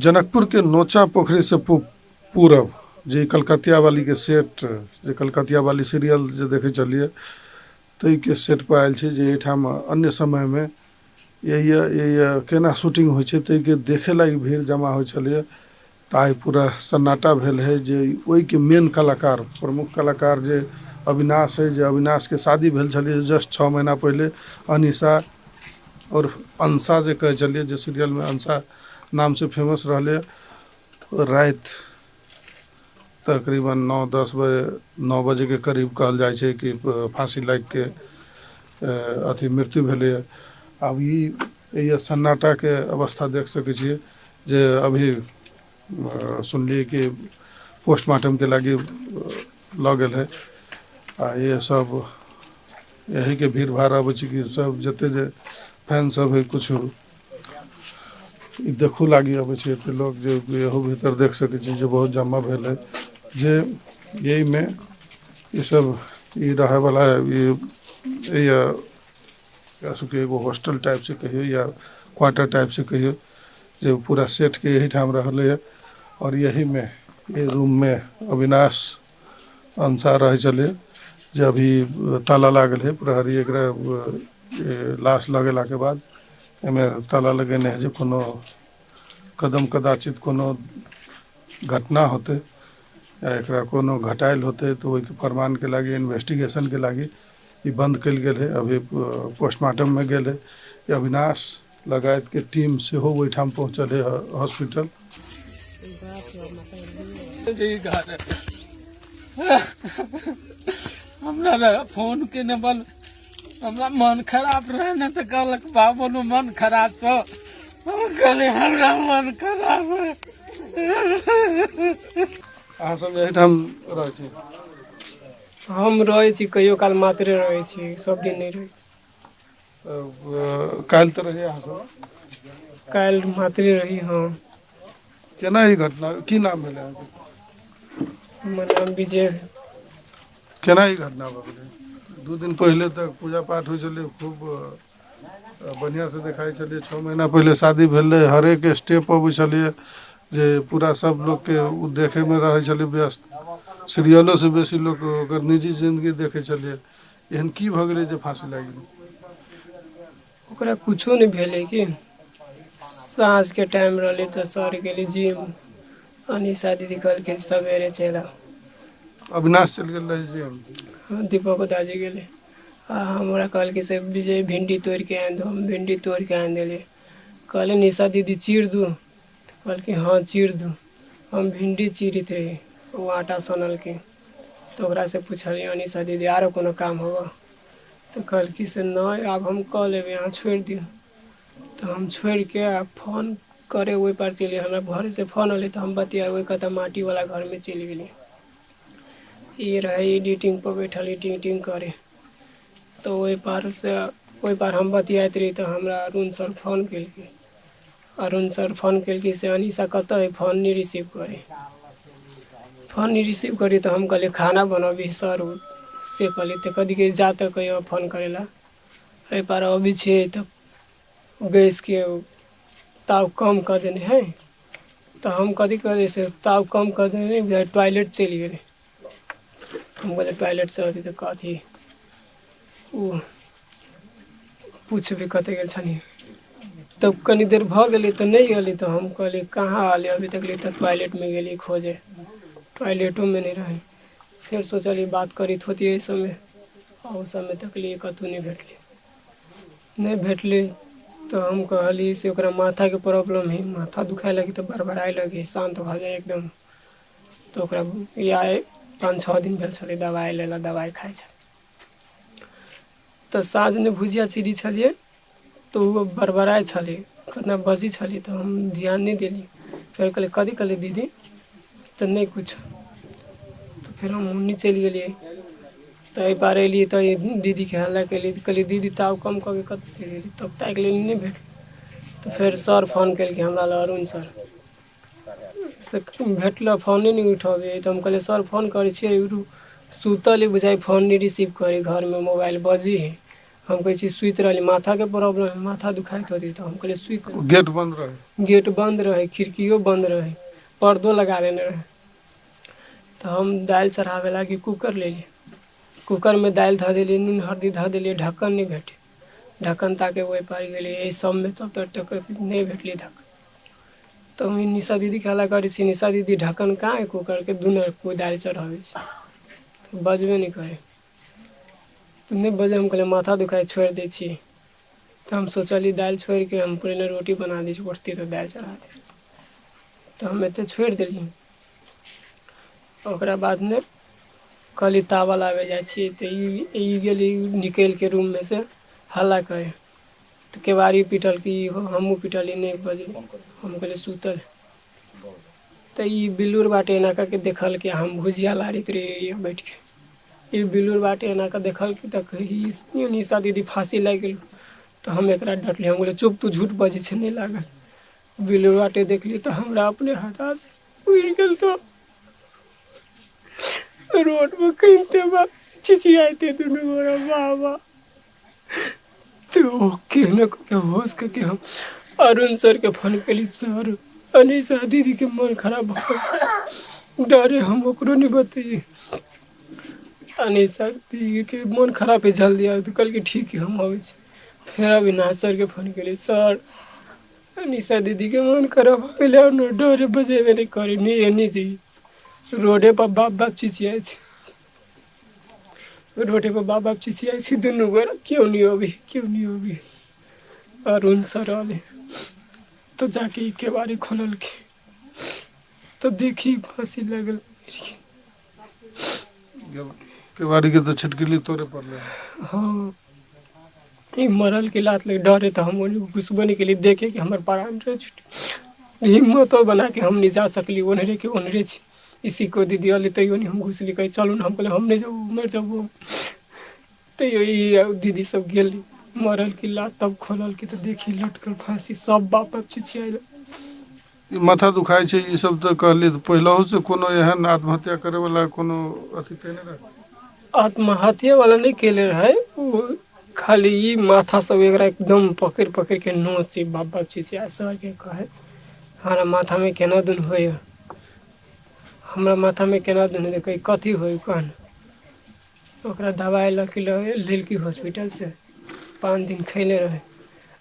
जनकपुर के नोचा पोखरी से पूरब जे कलकतिया वाली के सेट, जे कलकतिया वाली सीरियल जे देखे चलिए ताहिके सेट पर आयल छै जे एहिठाम अन्य समय में ये केना शूटिंग होइ छै ताहिके देखे लागी भीड़ जमा होइ छलैए। तऽ आइ पूरा सन्नाटा भेल है जे ओहिके मेन कलाकार, प्रमुख कलाकार जे अविनाश है, जे अविनाश के शादी भेल छलिए जस्ट 6 महीना पहले, अनिशा और अंशा जे कहै छलिए, जे सीरियल में अंशा नाम से फेमस रहले, राति तकरीबन 9-10 बजे, 9 बजे के करीब कहल जाइ छै कि फांसी लागि के अथी मृत्यु भेलै। आब ई सन्नाटा के अवस्था देख सकै छियै जे अभी सुनलिए कि पोस्टमार्टम के लागी लऽ गेल है। आ ये सब यही के भीड़ भाड़ अबै छै कि सब जते जे फैन सब है कुछ देखू लागी अबै छै एते लोग जे इहो भीतर देख सकै छी जे बहुत जमा भेल है। जे यही में ई सब ई रहे वाला ये एगो हॉस्टल टाइप से कहियो या क्वार्टर टाइप से कहियो, जे पूरा सेट के यही ठाम रहले है। और यही में ये रूम में अविनाश अंसार रहे चले, जे अभी ताला लागल है, प्रहरी एकरा लाश लगेला के बाद एमे ताला लगेने है जे कोनो कदम कदाचित कोनो घटना होते या एकरा कोनो घटाइल होते तो ओहिके प्रमाण के लागी, इन्वेस्टिगेशन के लागी ई बंद कयल गेल है। अभी पोस्टमार्टम में गेल है। अविनाश लगायत के टीम सेहो ओहिठाम पहुँचल है हॉस्पिटल। हमरा फोन केने बल हमरा मन खराब रहे ने तो कहलक बाबू मन खराब छौ, हम कहलियै हमरा मन खराब है। अहाँ सब एहिठाम रहै छी? हम रहै छी, कहियो काल मात्रे रहै छी, सब दिन नहीं रहै छी। काल्हि तऽ रहियै अहाँ सब? काल्हि मात्रे रही। हाँ। केना ई घटना, की नाम भेलै अहाँके? हमर नाम विजय। केना ई घटना भऽ गेलै? 2 दिन पहले तक पूजा पाठ होइ छलै, खूब बढ़िआँ से देखाइ छलियै। 6 महीना पहले शादी भेलै, हरेक स्टेप अबै छलियै जे पूरा सब लोकके ओ देखैमे रहै छलै व्यस्त, सीरियलो से बेसी लोक ओकर निजी जिंदगी देखै छलियै। एहन की भऽ गेलै जे फांसी लागि गेलै? ओकरा कुछो नहि भेलै कि साँझके टाइम रहलै तऽ सर गेलै जिम, अनिशा दीदी कहलकै सवेरे चलि आउ। अविनाश चलि गेल रहै जिम? दीपक दाजी गेलै। आ हमरा कहलकै से विजय भिंडी तोड़िके आनि दू, हम भिंडी तोड़िके आनि देलियै। कहलियै निशा दीदी चीर दू, तऽ कहलकै हाँ चीर दू। हम भिंडी चीरैत रही, ओ आटा सनलकै, तऽ ओकरासँ पुछलियै अनिशा दीदी आरो कोनो काम होबऽ? तऽ कहलकै से नहि आब हम कऽ लेबै, अहाँ छोड़ि दियौ। तऽ हम छोड़िके आ फोन करे ओहि पार चलि गेलियै। हमरा घरेसँ फोन अयलै तऽ हम बतियाबै कतऽ माटीवला घरमे चलि गेलियै। ई रहै एडिटिंग पर बैठल एडिटिंग करे, तऽ ओहि पारसँ ओहि पार हम बतियाइत रही तऽ हमरा अरुण सर फोन केलकै। अरुण सर फोन केलकै से अनिशा कतऽ है, फोन नहि रिसीव करे। फोन नहि रिसीव करी तऽ हम कहलियै खाना बनबी सर से कहलियै। तऽ कहलकै जा तऽ कहियो फोन करै ला, एहि पार अबै छियै तऽ गैसके ताव कम कऽ देने है। तऽ हम कथी कहलियै से ताव कम कऽ देने, टॉयलेट चलि गेलै। हम कहलियै टॉयलेटसँ अथी तऽ कथी ओ पूछबै कतऽ गेल छलियै। तब कनी देर भऽ गेलै तऽ नहि एलै, तऽ हम कहलियै कहाँ एलै अभी तक ले, तऽ टॉयलेटमे गेलियै खोजे, टॉयलेटोमे नहि रहै। फेर सोचलियै बात करैत होतियै एहि सबमे, आ ओ सबमे तकलियै कतहु नहि भेटलै। नहि भेटलै तऽ हम कहलियै से ओकरा माथाके प्रॉब्लम है, माथा दुखाए लगी तऽ बड़बड़ाए लगी, शान्त भऽ जाइ एकदम। तऽ ओकरा या 5-6 दिन भेल छलै दबाइ लेला, दबाइ खाइ छलै। तऽ साँझमे भुजिया चिरी छलियै तऽ ओ बड़बड़ाइ छलै, कतना बजै छलै, तऽ हम ध्यान नहि देलियै। फेर कहलियै कथी कहलियै दीदी? तऽ नहि कुछो। तऽ फेर हम ओन्नी चलि गेलियै। तऽ एहि पार एलियै तऽ दीदीके हल्ला केलियै, तऽ कहलियै दीदी ताव कम कऽ के कतऽ चलि गेलियै? तब ताकि लेली नहि भेटल। तऽ फेर सर फोन केलकै हमरा लग, अरुण सर से भेटल, फोने नहि उठबै। तऽ हम कहलियै सर फोन करै छियै, सुतल बुझाइ फोन नहि रिसीव करै, घरमे मोबाइल बजै है, हम कहै छी सुति रहली, माथाके प्रॉब्लम है, माथा दुखाइत होती, तऽ हम कहलियै सुति। गेट बंद रहे? गेट बंद रहै, खिड़कियो बंद रहै, पर्दो लगा लेने रहै। तऽ हम दालि चढ़ाबै लागी कूकर लेलियै, कूकरमे दालि धऽ देलियै, नून हरदि धऽ देलियै, ढक्कन नहि भेटै, ढक्कन ताके ओहि पार गेलियै, एहि सबमे तब तक नहि भेटलै ढक्कन। तऽ हम निशा दीदीके हल्ला करै छी, निशा दीदी ढक्कन कहाँ है कूकरके, दुनू कोइ दालि चढ़ाबै छी, तऽ बजबे नहि करै, नहि बजै। हम कहलियै माथा दुखाइ, छोड़ि दै छी। तऽ हम सोचलियै दालि छोड़िके हम पहिले रोटी बना दै छी, उठतै तऽ दालि चढ़ा देबै। तऽ हम एते छोड़ि देलियै। ओकरा बादमे कहली तावा लाबै जाइ छी, तऽ ई गेली निकलिके रूममे से हल्ला करे, तऽ केबाड़ी पिटल कि हमहूँ पिटलियै, नहि बजलै। हम कहलियै सुतल। तऽ ई बिल्लूर बाटे एना कऽ के देखलकै, हम भुजिया लारैत रहियै बैठके, ई बिल्लूर बाटे एना कऽ देखलकै, तऽ ई निशा दीदी फाँसी लागि गेल। तऽ हम एकरा डटली, हम कहलियै चुप, तू झूठ बजै छै, नहि लागल। बिल्लूर बाटे देखली तऽ हमरा अपने हताश उड़ि गेल, तऽ रोड पर कनिते बा चिचियाइते दुनू गोरा बाबा। तऽ ओ केहनो कऽ के होश कऽ के हम अरुण सर के फोन केली, सर अनिशा दीदी के मन खराब भऽ गेल, डरे हम ओकरो नहि बतैयै, अनिशा दीदी के मन खराब है, जल्दी आउ। तऽ कहलकै ठीक है, हम अबै छी। फेर अविनाश सर के फोन केली, सर अनिशा दीदी के मन खराब भऽ गेलै, ने डरे बजेबे नहि करै, नहि एने जइयै, रोडे पर बाप बाप चिचियाइ छै, रोडे पर बाप बाप चिचियाइ छै दुनू गोरा, केओ नहि अबै, केओ नहि अबै। अरुण सर अलै तऽ जाके ई केबाड़ी खोललकै, तऽ देखी फाँसी लागल। केबाड़ी के तऽ छिटकिली तोड़े पड़लै। हाँ, ई मरल के लात लग डरे तऽ हम ओने घुसबो नहि केली, देखे कि हमर प्राण रहे छुट, हिम्मतो बना के हम नहीं जा सकली, ओन्हरे के ओन्हरे छी। इसी को दीदी अली तैयो नहीं हम घुसली, कहे चलू ना, हम कहले हम नहीं जाऊ, मर जाबू। तैयो ई दीदी सब गेली, मरल की लात तब खोलल की तऽ देखी लटकल फाँसी, सब बाप बाप चिचियाइल। ई माथा दुखाइ छै ई सब तऽ कहली, पहिलहु से कोनो एहन आत्महत्या करे वाला कोनो अथी केने रहे? आत्महत्या वाला नहि केले रहे, ओ खाली ई माथा सब एकरा एकदम पकड़ि पकड़ि के नोची बाप बाप चिचिया सर के कहे, हमरा माथा में केना दुन होइए, हमरा माथा में केना दुन होइए, कहे कथी होय कहन। ओकरा दवाइ लऽ के लेलकी हॉस्पिटल से, 5 दिन खैले रहे।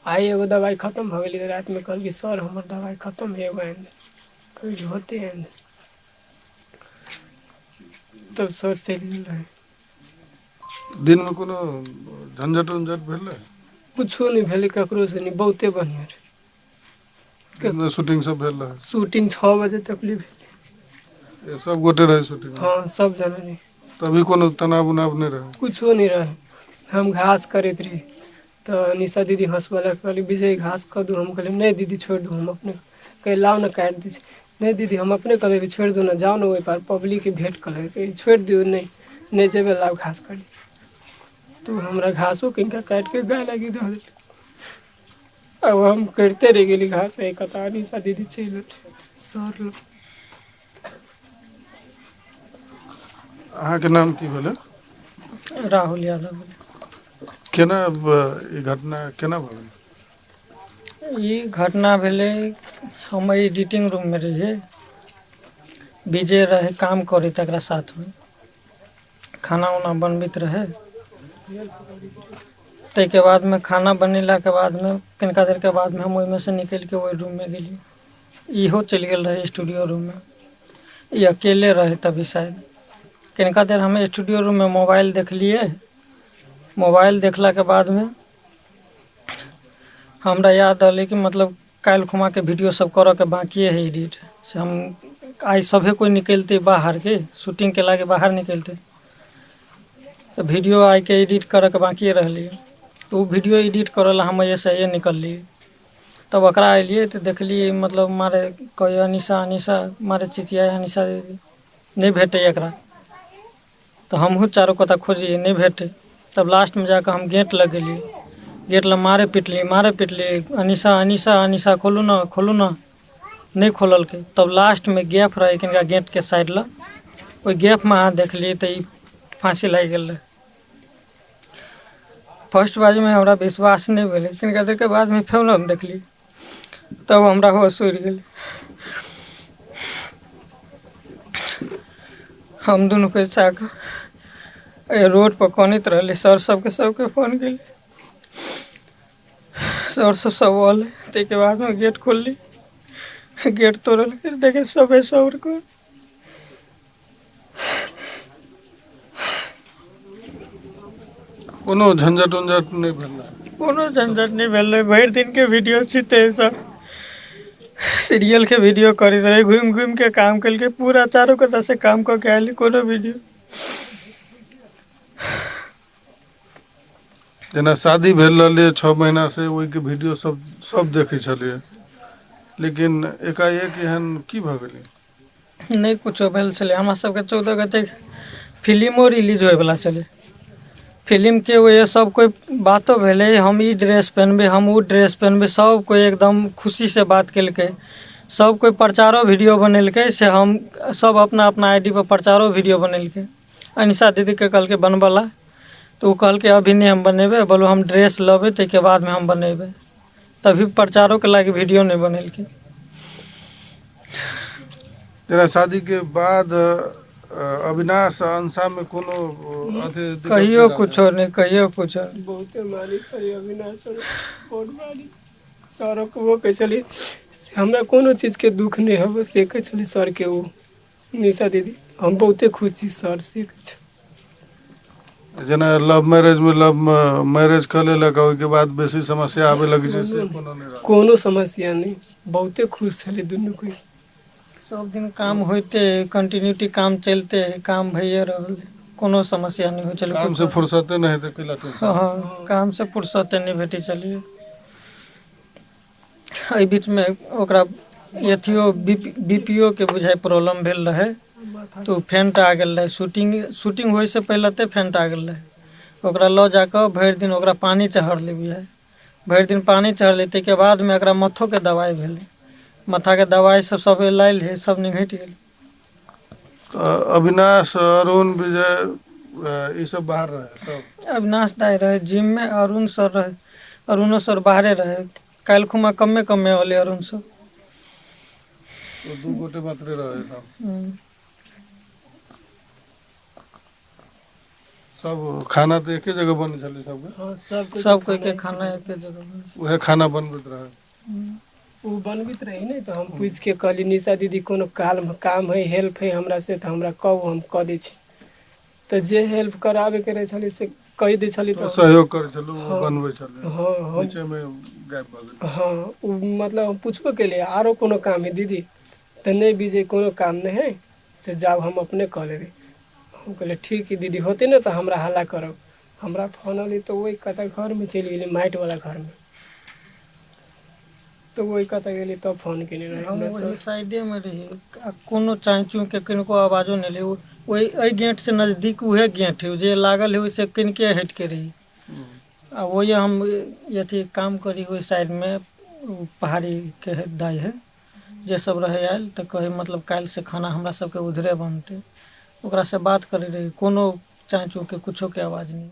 आइ एगो दवाइ खत्म भऽ गेलै, रातिमे कहलकै सर हमर दवाइ खत्म है, एगो आनि दे, कहली होते आनि दे। तब सर चलि गेल रहे। दिनमे कोनो झंझट उंझट भेलै? कुछो नहि भेलै ककरो से नहि, बहुते बढ़िआँ रहै। शूटिंग सब भेल रहै? शूटिंग 6 बजे तक भेलै। सब गोटे रहै शूटिंग? हाँ, सब जना रहे। तभी कोनो तनाव उनाव नहि रहै? कुछो नहि रहै। हम घास करैत रही तऽ निशा दीदी हँसबऽ कहली विजय घास कऽ दू, हम कहलियै नहि दीदी छोड़ि दू, हम अपने कहै लाउ ने काटि दै छी, नहि दीदी हम अपने कऽ देबै, छोड़ि दू ने, जाउ ने ओहि पार पब्लिकके भेँट कऽ लेबै, छोड़ि दियौ, नहि नहि जेबै, लाउ घास करी। तऽ हमरा घासो किनका काटिके गाय लागी दऽ देलक। आब हम करिते रहि गेली घास, एक कता निशा दीदी चलि एलै सर लग। अहाँके नाम की भेलै? राहुल यादव। केना ई घटना केना भऽ गेल? ई घटना भेलै, हम एडिटिंग रूममे रहियै, विजय रहै काम करै तकरा साथमे, खाना उना बनबैत रहै। ताहिके बादमे खाना बनेलाके बादमे कनिका देरके बादमे हम ओहिमे से निकलिके ओहि रूममे गेलियै, इहो चलि गेल रहै स्टूडियो रूममे, ई अकेले रहै तभी शायद। कनिका देर हम स्टूडियो रूममे मोबाइल देखलियै, मोबाइल देखलाके बादमे हमरा याद एलै कि मतलब काल्हि खुमाके वीडियो सब करऽके बाकिए है एडिट, से हम आइ सभे कोइ निकलतै बाहरके शूटिंगके लागे बाहर निकलतै, तऽ वीडियो आइके एडिट करऽके बाकिए रहलै, तऽ ओ वीडियो एडिट करऽ ला हम एहिसँ निकललियै। तब ओकरा एलियै तऽ देखलियै मतलब मारे कहैए अनिशा अनिशा, मारे चिचियाइ अनिशा, नहि भेटै एकरा, तऽ हमहूँ चारू कता खोजियै नहि भेटै। तब लास्टमे जाकऽ हम गेट लग गेलियै, गेट लग मारे पिटलियै मारे पिटलियै, अनिशा अनिशा अनिशा खोलू ने खोलू ने, नहि खोललकै। तब लास्टमे गैप रहै कनिका गेटके साइड लग, ओहि गैपमे अहाँ देखलियै तऽ ई फाँसी लागि गेल रहै। फर्स्ट बाजमे हमरा विश्वास नहि भेलै, तनिका देरके बादमे फेर हम देखली तब हमरा होश उड़ि गेल। हम दुनू के जाकऽ रोड पर कनैत रहली। सर सबके सबके फोन केली, सर सब सब अलै। ताहिके बादमे गेट खोलली, गेट तोड़ल, देखे सबे सर को। कोनो झंझट उंझट नहि भेल? कोनो झंझट नहि भेल। भरि दिनके वीडियो छिते सर, सीरियल के वीडियो करैत रहे, घूमि घूमि के काम केलकै, पूरा चारू कता से काम कऽ के आयल। कोनो वीडियो जेना शादी भेल रहलै 6 महीना से ओहिके वीडियो सब सब देखै छलियै, लेकिन एकाएक एहन की भऽ गेलै? नहि कुछो भेल छलै। हमरा सबके 14 गते फिल्मो रिलीज होइवला छलै। फिल्मके वजह सब कोइ बातो भेलै, हम ई ड्रेस पहनबै, हम ओ ड्रेस पहनबै, सब कोइ एकदम खुशीसँ बात केलकै। सब कोइ प्रचारो वीडियो बनेलकै, से हम सब अपना अपना I D पर प्रचारो वीडियो बनेलकै। अनिशा दीदीके कहलकै बनबऽ ला, तऽ ओ कहलकै अभी नहि हम बनेबै, बोलो हम ड्रेस लेबै ताहिके बादमे हम बनेबै। तभी प्रचारोके लागि वीडियो नहि बनेलकै। तेरा शादी के बाद अविनाश अंशा में कोनो अथी कहियो कुछो नहीं, कहियो कुछो नहीं। बहुते मालिश है अविनाश सर, बहुत मालिश। सर के वो कहै छली हमरा कोनो चीजके दुख नहि होबे, से कहै छली सर के ओ निशा दीदी। हम बहुते खुश छी सर से कहै छै। जेना लव मैरेज में लव मैरेज कऽ लेलक, ओहिके बाद बेसी समस्या आबे लगै छै, से कोनो नहि रहल? कोनो समस्या नहि, बहुते खुश छलै दुनू कोइ। सब दिन काम होइते, कंटिन्यूटी काम चलते, काम भइए रहल, कोनो समस्या नहि होइ छलै। काम से फुर्सते नहि हेतै, कैला टेंशन? हँ, काम से फुर्सते नहि भेटै छलै। एहि बीचमे ओकरा अथियो बीपीओ के बुझाइ प्रॉब्लम भेल रहै, तऽ ओ फेंट आ गेल रहै। शूटिंग होइसँ पहिले तऽ फेंट आ गेल रहै। ओकरा लऽ जाकऽ भरि दिन ओकरा पानी चढ़लै बुझाइ, भरि दिन पानी चढ़लै। ताहिके बादमे एकरा माथोके दवाइ भेलै, माथाके दवाइ सब सब लायल रहै, सब निघटि गेल। तऽ अविनाश, अरुण, विजय ई सब बाहर रहे सब? अविनाश दाइ रहै जिममे, अरुण सर रहै, अरुणो सर बाहरे रहै। काल्हि खुमा कमे कमे अलै अरुण सर। तो 2 गोटे मात्र रहे सब? सब खाना तऽ एके जगह बनै छलै सबके? हाँ, सब कोइ के खाना एके जगह बनै। उएह खाना बनबैत रहै? ओ बनबैत रही ने, तऽ हम पूछिके कहली निशा दीदी कोनो काम है, हेल्प है हमरा से तऽ हमरा कहू, हम कऽ दै छी। तऽ जे हेल्प कराबैके रहै छलै से कहि दै छली, तऽ सहयोग करै छलू, बनबै छलै। हाँ, हम बीचेमे गायब भऽ गेल। हाँ, ओ मतलब हम पुछबो केलियै आरो कोनो काम है दीदी? तऽ नहि विजय कोनो काम नहि है, से जाउ हम अपने कऽ लेबै। हम कहलियै ठीक है दीदी, होतै ने तऽ हमरा हल्ला करब। हमरा फोन अयलै तऽ ओहि कतऽ घरमे चलि गेलियै, माटिवला घरमे, तऽ ओहि कतऽ गेलियै तब फोन केने रहै हम। ओहि साइडेमे रही, कोनो चाँय चूँके किनको आवाजो नहि एलै। ओहि एहि गेटसँ नजदीक उहे गेट है जे लागल है, ओहिसँ कनिके हटिके रही। आ ओहि हम अथी काम करी ओहि साइडमे, पहाड़ीके दाइ है जे सब रहै आयल, तऽ कहै मतलब काल्हिसँ खाना हमरा सबके उधरे बनतै। ओकरासँ बात करै रही, कोनो चाँय चूँके कुछोके आवाज नहि।